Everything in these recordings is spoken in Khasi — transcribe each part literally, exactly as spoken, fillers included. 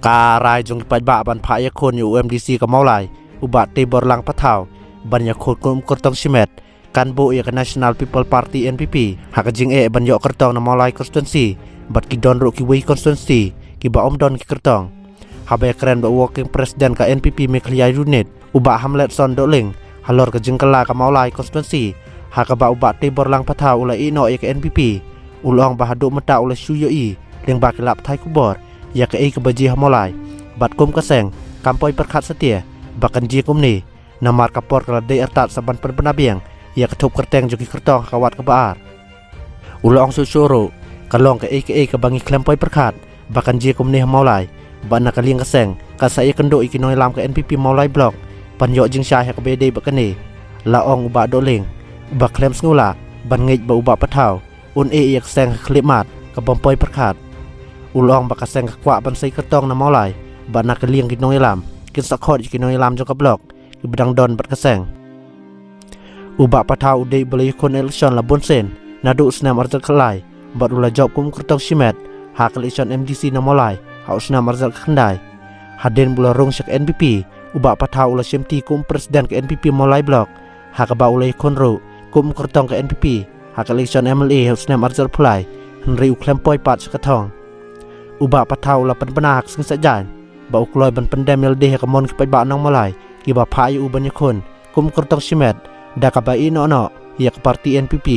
Ka rai jong ki paidbah ban phah ïakhun ïa u MDC ka Mawlai, u Bah Teibor Lang Pathaw, ban ïakhun kum u kyrtong shimet, kan buh ïa ka National People Party, NPP, ha ka jingeh ban ïoh kyrtong na Mawlai constituency, bad ki don ruh kiwei constituency kiba ym don ki kyrtong. Haba ïakren bad u Working President ka NPP Meghalaya Unit, u Bah Hamletson Dohling, halor ka jingkylla ka Mawlai constituency, ha kaba u Bah Teibor Lang Pathaw u la ïehnoh ïa ka NPP, u la ong ba haduh mynta u la shu ïohi lyngba ki lad pathai khubor ïa kaei kaba jia ha Mawlai, bad kum ka seng kam poi pyrkhat satia ba kan jia kumne, namar ka por ka la dei artat sa ban pynbna biang ïa ka thup kyrteng jong ki kyrtong ha ka wad kaba ar. U la ong shuh shuh ruh, ka long kaei kaei kaba ngi khlem poi pyrkhat ba kan jia kumne ha Mawlai, bad na ka liang ka seng kan sa ïakynduh ïa ki nongïalam ka NPP Mawlai Block ban ïoh jingshai ha kaba ïadei bad kane, la ong u Bah Dohling, uba khlem sngewlah ban ngeit ba u Bah Pathaw un ïeh ïa ka seng ha ka khyllipmat kaba ym poi pyrkhat. U la ong ba ka seng ka kwah ban sei kyrtong na Mawlai, bad na ka liang ki nongïalam kin sa khot ïa ki nongïalam jong ka block kiba dang don bad ka seng. U Bah Pathaw u dei uba la ïakhun election la bun sien, naduh u snem arhajar khatlai, bad u la jop kum u kyrtong shimet ha ka election MDC na Mawlai ha u snem arhajar khatkhyndai. Hadien ba u la rung sha ka NPP, u Bah Pathaw u la shimti kum u President ka NPP Mawlai Block, ha kaba u la ïakhun ruh kum u kyrtong ka NPP ha ka election MLA ha u snem arhajar arphew lai, hynrei u khlem poi pat sha ka thong. U Bah Pathaw u la pynbna ha ka sngi Saitjaiñ ba u kloi ban pyndem ïa lade ha ka mon ki paidbah nong Mawlai kiba phah ïa u ban ïakhun kum u kyrtong shimet, da kaba ïehnoh noh ïa ka party NPP.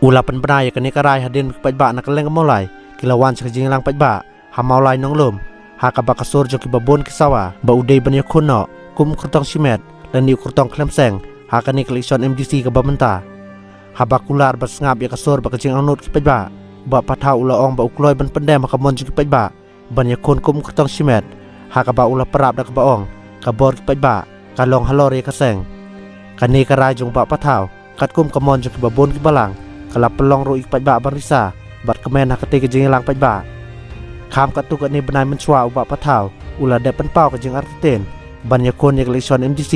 U la pynbna ïa kane ka rai hadien ba ki paidbah na kylleng ka Mawlai ki la wan sha ka jingïalang paidbah ha Mawlai Nonglum, ha kaba ka sur jong kiba bun ki sawa ba u dei ban ïakhun noh kum u kyrtong shimet lane u kyrtong khlem seng ha kane ka election MDC kaba mynta. Haba kular ban sngap ïa ka sur bad ka jingangnud ki paidbah, u Bah Pathaw u la ong ba u kloi ban pyndem ha ka mon jong ki paidbah ban ïakhun kum u kyrtong shimet, ha kaba u la pyrap da kaba ong ka bor ki paidbah ka long halor ïa ka seng. Kane ka rai jong u Bah Pathaw, katkum ka mon jong kiba bun ki balang, ka la pynlong ruh ïa ki paidbah ban risa bad kmen ha katei ka jingïalang paidbah. Kham katto katne bnai mynshuwa u Bah Pathaw u la dep pynpaw ka jingartatien ban ïakhun ïa ka election MDC,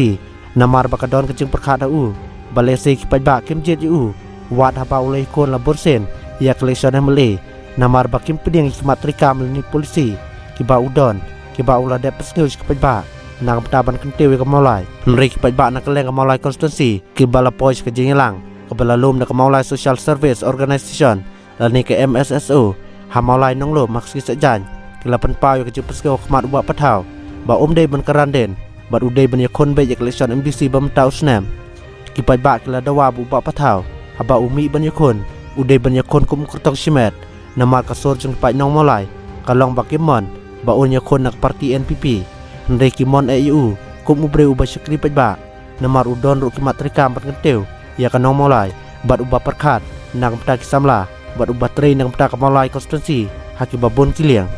namar ba ka don ka jingpyrkhat ha u ba lehse ki paidbah kim jied ïa u wat haba u la ïakhun la bun sien ïa ka election MLA, namar ba kim pdiang ïa ki mat treikam lane policy kiba u don, kiba u la dep pynsngew sha ki paidbah na ka bynta ban kyntiew ïa ka Mawlai. Hynrei ki paidbah na kylleng ka Mawlai constituency kiba la poi sha ka jingïalang kaba la lum da ka Mawlai Social Service Organization lane ka MSSO ha Mawlai Nonglum ha ka sngi Saitjaiñ, ki la pynpaw ïa ka jingpynsngew ha khmat u Bah Pathaw ba um dei ban kren dien bad u dei ban ïakhun beit ïa ka election MDC ba mynta u snem. Ki paidbah ki la dawa ba u Bah Pathaw, haba u mih ban ïakhun, u dei ban ïakhun kum u kyrtong shimet, namar ka sur jong ki paid nong Mawlai ka long ba kim mon ba un ïakhun na ka party NPP. Hynrei ki mon eh ïa u kum u briew uba shakri paidbah, namar u don ruh ki mat treikam ban kyntiew ïa ka nong Mawlai bad uba pyrkhat na ka bynta ki samla bad uba trei na ka bynta ka Mawlai constituency ha kiba bun ki liang.